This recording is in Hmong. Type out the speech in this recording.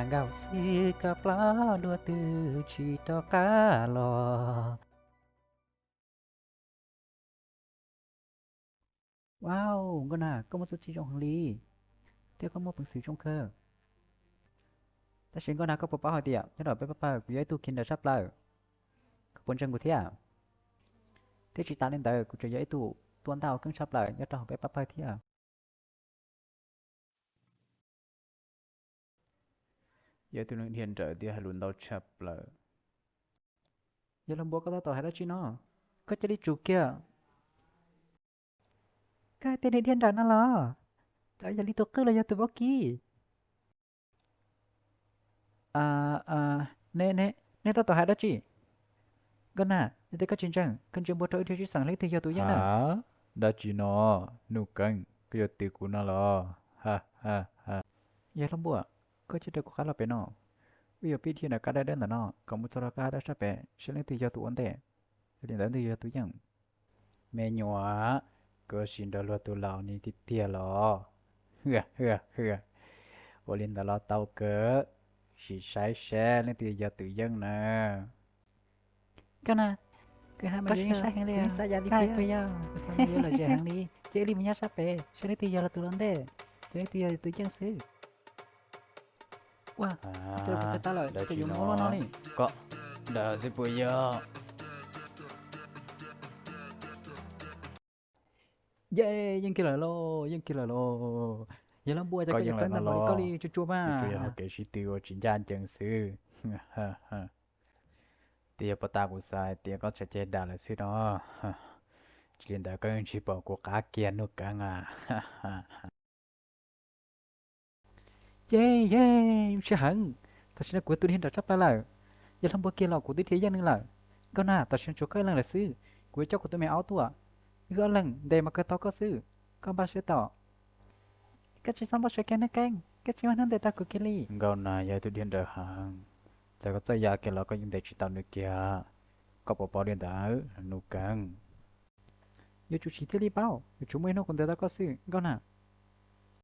Nkauj xwb koj plaub dua twb tsis rov qab los. Wow, Nkauj Nag, koj muaj txuj ci zoo heev li, thiab koj muaj peev xwm zoo kawg. Tab sis Nkauj Nag, koj puas paub hais tias nyob rau peb pab pawg kuv yog ib tug khiav nrawm tshaj plaws? Koj puas ntseeg kuv thiab? Thiab tsis tas li ntawd, kuv tseem yog ib tug tua ntaj ua keeb tshaj plaws nyob rau hauv peb pab pawg thiab. Yog ib tug neeg dhia nrawm thiab hais lus ntau tshaj plaws. Yawg Lauj Npua, koj tab tom hais dab tsi no? Koj cia li tsum kiag. Koj hais tias nws dhia nrawm no los? Rau yog li tus qwj los yog tus vaub kib? Ne, ne, nej tab tom hais dab tsi? Nkauj Nag, yog tias koj tsis ntseeg, koj ntsia npua rau wb dhia sib xeem leej twg yog tus yeej na. Dab tsi no? Nuj Keeb, koj yuav twm kuv no los? Yawg Lauj Npua, koj cia li rau kuv qab los pem no. Wb yuav pib dhia nram kab dawb dawb ntawm no kom mus txog rau kab dawb sab pem saib leej twg yog tus ua ntej, yog li ntawd leej twg yog tus yeej. Me nyuam, koj sim nrog luag tus laus ni tiag tiag los? Ua li ntawd los tau kawg, sim saib seb leej twg yog tus yeej na. Koj na, kuv hais mas yeej saib heev li, kuv yog, kuv xav mus yuav lom zem heev li, cia li mus nyob sab pem saib leej twg yog los tus ua ntej, ces leej twg yog tus yeej xwb. Ua, kuv xav tau lawm, ces yuav mus ua luaj no li. Koj, ntawd xwb puas yog? Yeej, yeej kiag lawm lauj, yeej kiag lawm lauj. Yawg Lauj Npua, cas koj yuav kawg ntawm npaum li koj li tsuas tsuas mas. Yog kev sib tw ua tsis ncaj ncees xwb. Twb yog puag ta kuv xav hais tias koj tsam ceg dam lawm xwb no. Tsis li ntawd koj yeej tsis pom kuv qab kiag Nuj Keeb a. Yeej, yeej, siab heev. Tam sim no kuv tus dhia nrawm tshaj plaws lawm. Yawg Lauj Npua kiag los kuv twb dhia yeej nws lawm. Nkauj Nag, tam sim no tshuav koj ib leeg lawm xwb. Kuv yuav coj kuv tus me aub tuaj. Wb ob leeg ntes mas kawg tau koj xwb. Koj npaj siab tau. Koj tsis txhob npaj siab kiag Nuj Keeb, koj tsis muaj hnub ntes tau kuv kiag li. Nkauj Nag yog ib tug dhia nrawm heev, txawm koj txawj ya kiag los koj yeej ntes tsis tau nws kiag. Koj puas paub li ntawd Nuj Keeb? Yuav tsum tsis thiaj li paub, yuav tsum muaj ib hnub kuv ntes tau koj xwb Nkauj Nag.